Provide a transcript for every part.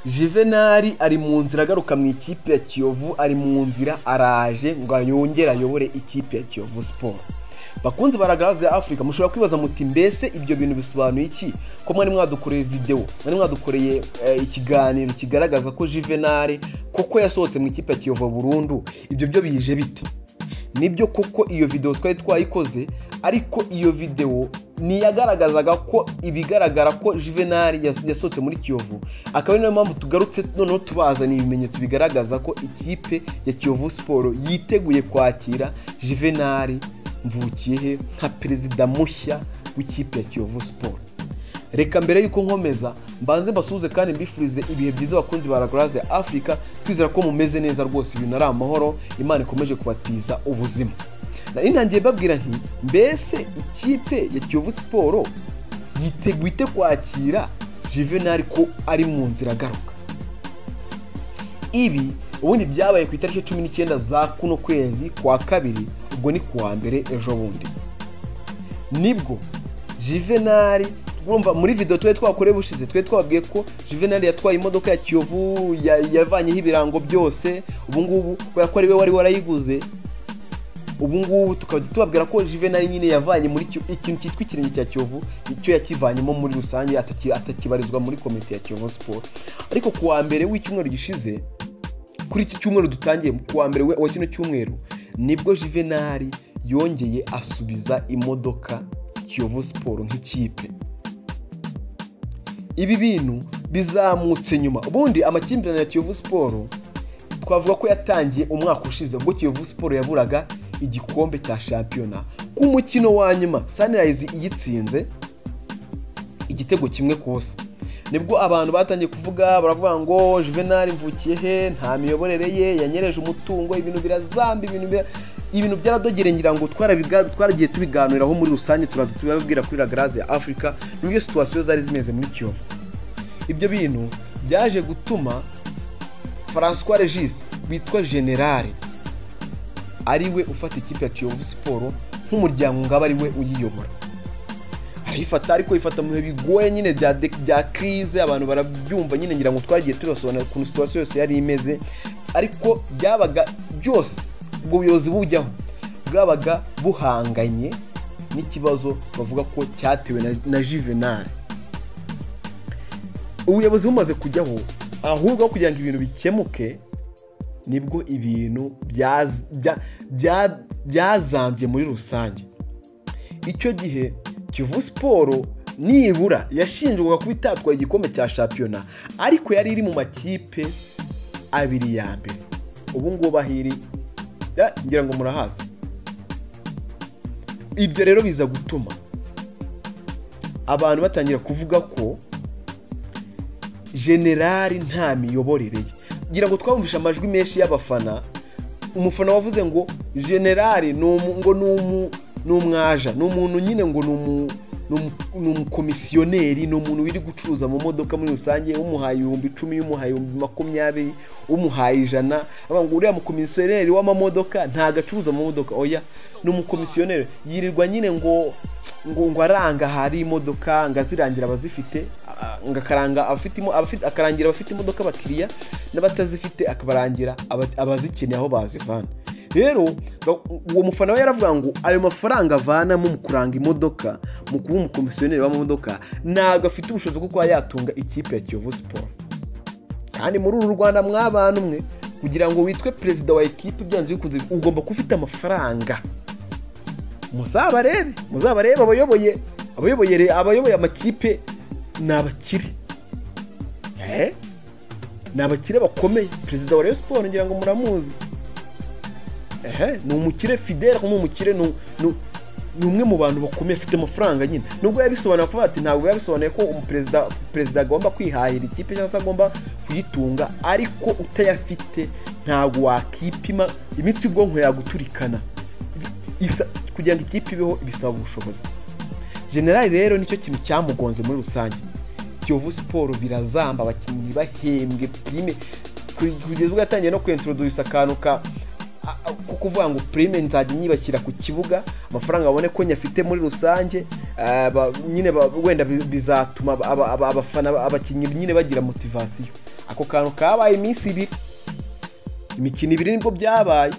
Juvenal ari mu nzira agaruka mu ikipe ya Kiyovu, ari mu nzira araje ngo yongere ayobore ikipe ya Kiyovu Sport. Bakunzi ba Ragarazi ya Africa, mushobora kwibaza muti: "Mbese ibyo bintu bisobanuye iki, ko mwari mwadukoreye video, mwari mwadukoreye ikiganiro kigaragaza ko Juvenal koko yasohotse mu ikipe ya Kiyovu burundu? Ibyo byo bije bite?" Nibyo koko, iyo video twari twayikoze, ariko iyo video niyagaragazaga ko ibigaragara ko Juvenal yasohotse muri Kiyovu, akaba ari nayo mpamvu tugarutse noneho tubazaniye ibimenyetso bigaragaza ko ikipe ya Kiyovu Sport yiteguye kwakira Juvenal Mvukiyehe nka perezida mushya w'ikipe ya Kiyovu Sport. Reka mbere y'uko nkomeza mbanze mbasuhuze kandi mbifurize ibihe byiza, abakunzi ba Ragarazi ya Africa. Twizera ko mumeze neza rwose, ibintu ari amahoro, Imana ikomeje kubatiza ubuzima. Nari ntangiye mbabwira nti: "Mbese ikipe ya Kiyovu Sport yiteguye ite kwakira Juvenal ko ari mu nzira agaruka?" Ibi ubundi byabaye ku itariki 19 za kuno kwezi kwa kabiri, ubwo ni kuwa mbere ejo bundi, nibwo Juvenal, urumva muri video twari twakoreye bushize, twari twababwiye ko Juvenal yatwaye imodoka ya Kiyovu, yavanyeho ibirango byose ubu ngubu, kubera ko ari we wari warayiguze. Ubu ngubu tukaba tubabwira ko Juvenal nyine yavanye muri ikintu cyitwa ikirenge cya Kiyovu, icyo yakivanyemo muri rusange, atakibarizwa muri komite ya Kiyovu Sport. Ariko ku wa mbere w'icyumweru gishize, kuri iki cyumweru dutangiye, ku wa mbere wa kino cyumweru, nibwo Juvenal yongeye asubiza imodoka Kiyovu Sport nk'ikipe. Ibi bintu bizamutse nyuma. Ubundi amakimbirane ya Kiyovu Sport twavuga ko yatangiye umwaka ushize, ubwo Kiyovu Sport yaburaga igikombe cya shampiyona ku mukino wa nyuma, Sunrise iyitsinze igitego 1-0. Nibwo abantu batangiye kuvuga, baravuga ngo Juvenal Mvukiyehe nta miyoborere ye, yanyereje umutungo, ibintu birazamba, ibintu byaradogere. Ngira ngo twaragiye tubiganiraho muri rusange, turaza tubabwira kuri Ragarazi ya Africa n'uburyo situation zari zimeze muri Kiyovu. Ibyo bintu byaje gutuma François Regis witwa General ari we ufata ikipe ya Kiyovu Sport nk'umuryango, ngaba ari we uyiyobora. Arayifata, ariko yifata mu bihe bigoye nyine bya crise, abantu barabyumva nyine. Ngira ngo twagiye tubasobanurira ukuntu situation yose yari imeze, ariko byabaga byose ubwo buyobozi bujyaho bwabaga buhanganye n'ikibazo bavuga ko cyatewe na Juvenal. Ubuyobozi bumaze kujyaho, ahubwo aho kugira ngo ibintu bikemuke, nibwo ibintu byazambye muri rusange. Icyo gihe Kiyovu Sport nibura yashinjwaga kuba itatwaye igikombe cya shampiyona, ariko yari iri mu makipe abiri ya mbere. Ubu ngubu aho iri, ngira ngo murahazi. Ibyo rero biza gutuma abantu batangira kuvuga ko Generali nta miyoborere ye. Ngira ngo twabumvishe amajwi menshi y'abafana. Umufana wavuze ngo Generali ngo ni umwaja, ni umuntu nyine ngo ni umukomisiyoneri, ni umuntu wiri gucuruza mu modoka muri rusange. Umuhaye 10,000, umuhaye 20,000, umuhaye 100, avuga ngo uriya mukomisiyoneri w'amamodoka ntago acuruza mu modoka, oya, ni umukomisiyoneri, yirirwa nyine ngo aranga ahari imodoka, ngo azirangira abazifite, ngo akaranga abafite, akarangira abafite imodoka abakiriya, n'abatazifite akabarangira abazikeneye aho bazivana. Rero uwo mufana we yaravuga ngo ayo mafaranga avanamo mu kuranga imodoka, mu kuba umukomisiyoneri w'amamodoka, ntabwo afite ubushobozi bwo kuba yatunga ikipe ya Kiyovu Sport. Kandi muri uru Rwanda, mw'abantu mwe, kugira ngo witwe perezida wa ekipe, byanze bikunze ugomba kuba ufite amafaranga. Muzabarebe abayoboye amakipe ni abakire. Ni abakire bakomeye. Perezida wa Rayon Sport ngira ngo muramuzi, ehe, ni umukire. Fidele ni umukire, ni umwe mu bantu bakomeye, afite amafaranga nyine. Nubwo yabisobanuye kuvuga ati ntabwo yabisobanuye ko umuperezida, perezida agomba kwihahira ikipe cyangwa se agomba kuyitunga, ariko utayafite ntabwo wakipima, imitsi y'ubwonko yaguturikana. Kugira ngo ikipe ibeho bisaba ubushobozi. Generali rero nicyo kintu cyamugonze muri rusange. Kiyovu Sport birazamba, abakinnyi bahembwe prime, kugeza ubwo yatangiye no kwintroduce akantu ka ko kuvuga ngo prime nzajya nyibashyira ku kibuga, amafaranga babone ko nyafite muri rusange. Nyine wenda bizatuma abafana, abakinnyi nyine bagira motivation. Ako kantu kabaye iminsi ibiri, imikino ibiri nibwo byabaye,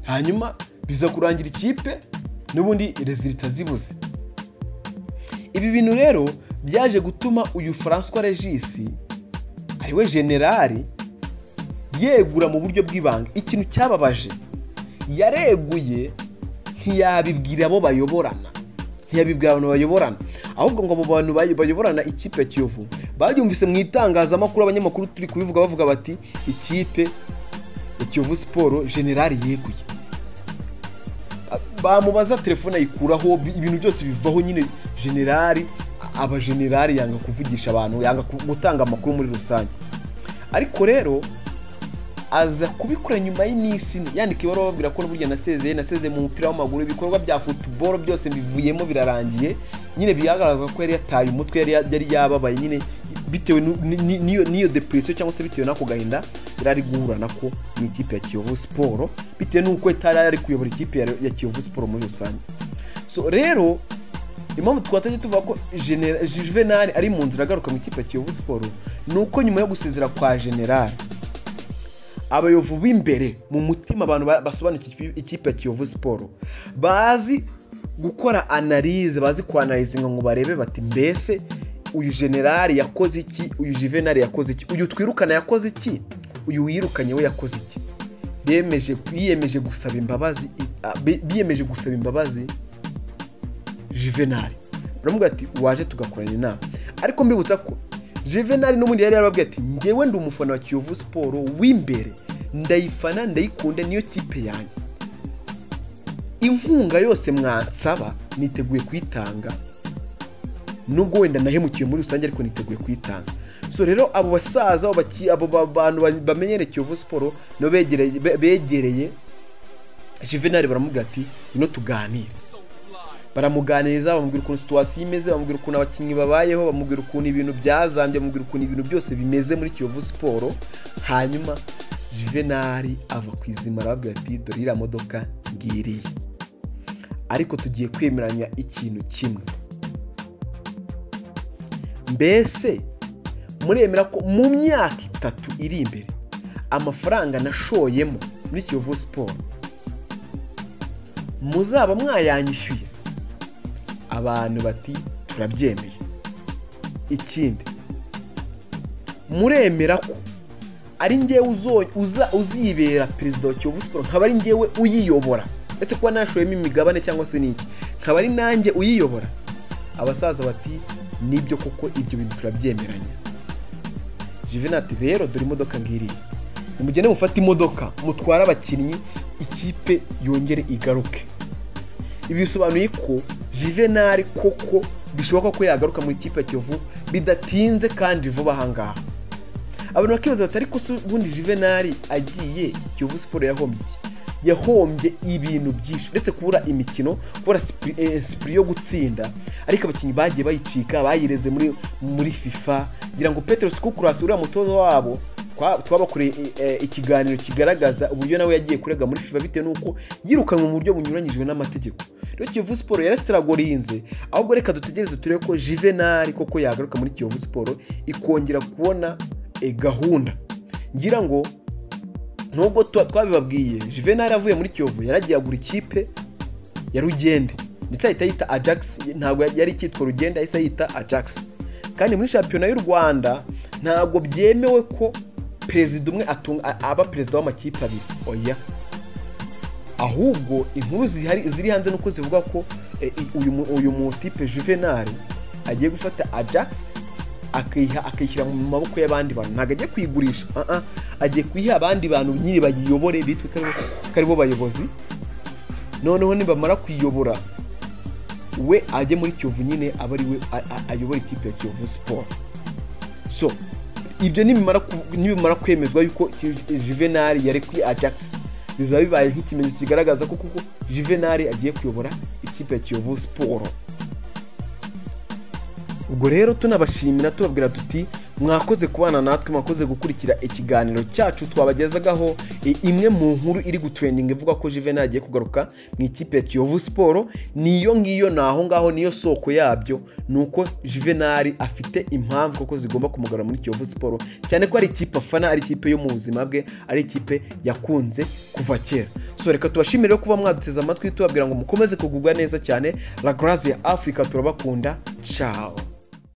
hanyuma biza kurangira ikipe n'ubundi résultats zibuze. Ibi bintu rero byaje gutuma uyu Francois Regis, ariwe generali, yegura mu buryo bw'ibanga. Ikintu cyababaje, yareguye ntiyabibwira abo bayoborana, ntiyabibwira abantu bayoborana, ahubwo ngo abo bantu bayoborana ikipe ya Kiyovu babyumvise mu itangazamakuru, abanyamakuru turi kubivuga, bavuga bati ikipe ya Kiyovu Sport generali yeguye. Bamubaza telefone ayikuraho, ibintu byose bivaho nyine. Generali aba generali yanga kuvugisha abantu, yanga gutanga amakuru muri rusange. Ariko rero aza kubikora nyuma y'iminsi ine, yandika ibaruwa babwira ko burya nasezeye mu mupira w'amaguru, ibikorwa bya football byose mbivuyemo, birarangiye nyine. Bigaragaza ko yari yataye umutwe, yari yababaye nyine bitewe n'iyo depression cyangwa se bitewe n'ako gahinda yari ari guhura nako mu ikipe ya Kiyovu Sport, bitewe n'uko itari ari kuyobora ikipe ya Kiyovu Sport muri rusange. So rero impamvu twatajya tuvuga ko Juvenal ari mu nzira agaruka mu ikipe ya Kiyovu Sport ni uko nyuma yo gusezera kwa general, abayovu b'imbere mu mutima, abantu basobanukiwe ikipe ya Kiyovu Sport, bazi gukora analyse, bazi kwanalizinga ngo barebe bati mbese uyu generali yakoze iki, uyu Juvenal yakoze iki, uyu twirukana yakoze iki, uyu wirukanye we yakoze iki, bemeje biyemeje gusaba imbabazi biyemeje gusaba imbabazi Juvenal. Baramubwira ati waje tugakorana inama. Ariko mbibutsa ko Juvenal n'ubundi yari yarababwiye ati njyewe ndi umufana wa Kiyovu Sport w'imbere, ndayifana, ndayikunda, niyo kipe yanjye, inkunga yose mwansaba niteguye kuyitanga, nubwo wenda nahemukiwe muri rusange ariko niteguye kuyitanga. So rero abo basaza, abo bantu bamenyereye Kiyovu Sport no begereye Juvenal, baramubwira ati ino tuganire. Baramuganiriza, bamubwira ukuntu situation imeze, bamubwira ukuntu abakinnyi babayeho, bamubwira ukuntu ibintu byazambye, bamubwira ukuntu ibintu byose bimeze muri Kiyovu Sport. Hanyuma Juvenal ava ku izima, arababwira ati dore iriya modoka ngiriye, ariko tugiye kwemeranya ikintu kimwe. Mbese muremera ko mu myaka 3 iri imbere amafaranga nashoyemo muri Kiyovu Sport muzaba mwayanyishyuye? Abantu bati turabyemeye. Ikindi, muremera ko ari njyewe uzibera perezida wa Kiyovu Sport, nkaba ari njyewe uyiyobora, ndetse kuba nashoyemo imigabane cyangwa se n'iki, nkaba ari nanjye uyiyobora? Abasaza bati nibyo koko, ibyo bintu turabyemeranya. Juvenal ati rero dore imodoka ngiriye, nimugende mufate imodoka mutware abakinnyi, ikipe yongere igaruke. Ibi bisobanuye ko Juvenal koko bishoboka ko yagaruka mu ikipe ya Kiyovu bidatinze kandi vuba ahangaha. Abantu bakibaza bati ariko ubundi Juvenal agiye Kiyovu Sport yahombye iki? Yahombye ibintu byinshi, uretse kubura imikino, kubura esprit yo gutsinda, ariko abakinnyi bagiye bayicika, bayireze muri FIFA. Ngira ngo Petros Kukuras, uriya mutoza wabo, twabakoreye ikiganiro kigaragaza uburyo nawe yagiye kurega muri FIFA bitewe n'uko yirukanwe mu buryo bunyuranyijwe n'amategeko. Rero Kiyovu Sport yarasitaragorinze, ahubwo reka dutegereze turebe ko Juvenal koko yagaruka muri Kiyovu Sport ikongera kubona gahunda. Ngira ngo nubwo twabibabwiye, Juvenal avuye muri Kiyovu yaragiye agura ikipe ya Rugende, ndetse ahita yita Ajax, ntabwo yari icyitwa Rugende, ahise yita Ajax. Kandi muri shampiyona y'u Rwanda ntabwo byemewe ko perezida umwe aba perezida w'amakipe abiri, oya. Ahubwo inkuru ziri hanze nuko zivuga ko uyu mutipe Juvenal agiye gufata Ajax akayishyira mu maboko y'abandi bantu, ntabwo agiye kuyigurisha, agiye kuyiha abandi bantu nyine bayiyobore, bitwe ko aribo bayobozi. Noneho nibamara kuyiyobora we ajye muri Kiyovu nyine aba ari we ayobora ikipe ya Kiyovu Sport. So ibyo nibimara kwemezwa yuko Juvenal yari kuri Ajax, bizaba bibaye nk'ikimenyetso kigaragaza ko kuko Juvenal agiye kuyobora ikipe ya Kiyovu Sport. Ubwo rero tunabashimira, tubabwira tuti Mwakoze kubana natwe, mwakoze gukurikira ikiganiro cyacu twabagezagaho imwe mu nkuru iri gutrendinga ivuga ko Juvenal agiye kugaruka mu ikipe ya Kiyovu Sport. Niyo ngiyo, ni aho ngaho, niyo soko yabyo, ni uko Juvenal afite impamvu koko zigomba kumugarura muri Kiyovu Sport, cyane ko ari ikipe afana, ari ikipe yo mu buzima bwe, ari ikipe yakunze kuva kera. So reka tubashimire kuba mwaduteze amatwi, tubabwira ngo mukomeze kugubwa neza cyane. La Grace ya Africa, turabakunda, ciao.